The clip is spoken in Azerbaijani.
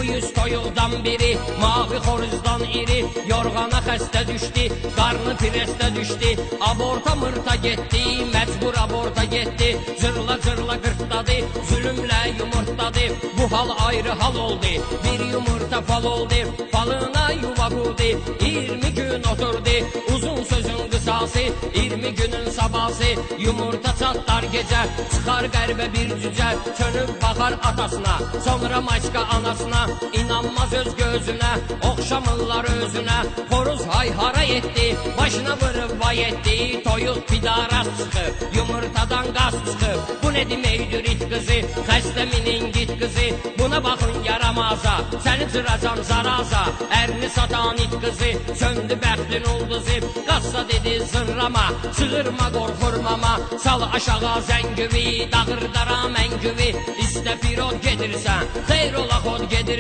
100 toyuqdan biri, mavi xoruzdan iri, yorğana xəstə düşdü, qarnı presdə düşdü, aborta mırta getdi, məcbur aborta getdi, cırla cırla qırtladı, zülümlə yumurtladı, bu hal ayrı hal oldu, bir yumurta fal oldu, falına yuva qurdu, 20 gün oturdu, uzun sözün qısası, 20 günün sabası, yumurta çatlar gecə, çıxar qəribə bir cücə, çönüb baxar atasına, sonra maçka anasına, İnanmaz öz gözünə, oxşamırlar özünə. Xoruz hay hara etdi, başına vurub vay etdi. Toyuq pidaras çıxıb, yumurtadan qaz çıxıb. Bu nə deməkdir it qızı, xəstə miningit qızı. Buna baxın yaramaza, səni cıracam zaraza. Ərini satan it qızı, söndü bəxtin ulduzu. Qazsa dedi zırrama, çığırma qorxurmama. Sal aşağı zəngüvi, dağırdaram əngüvi. İstə pirod gedirsən, xeyr ola xod gedirsən.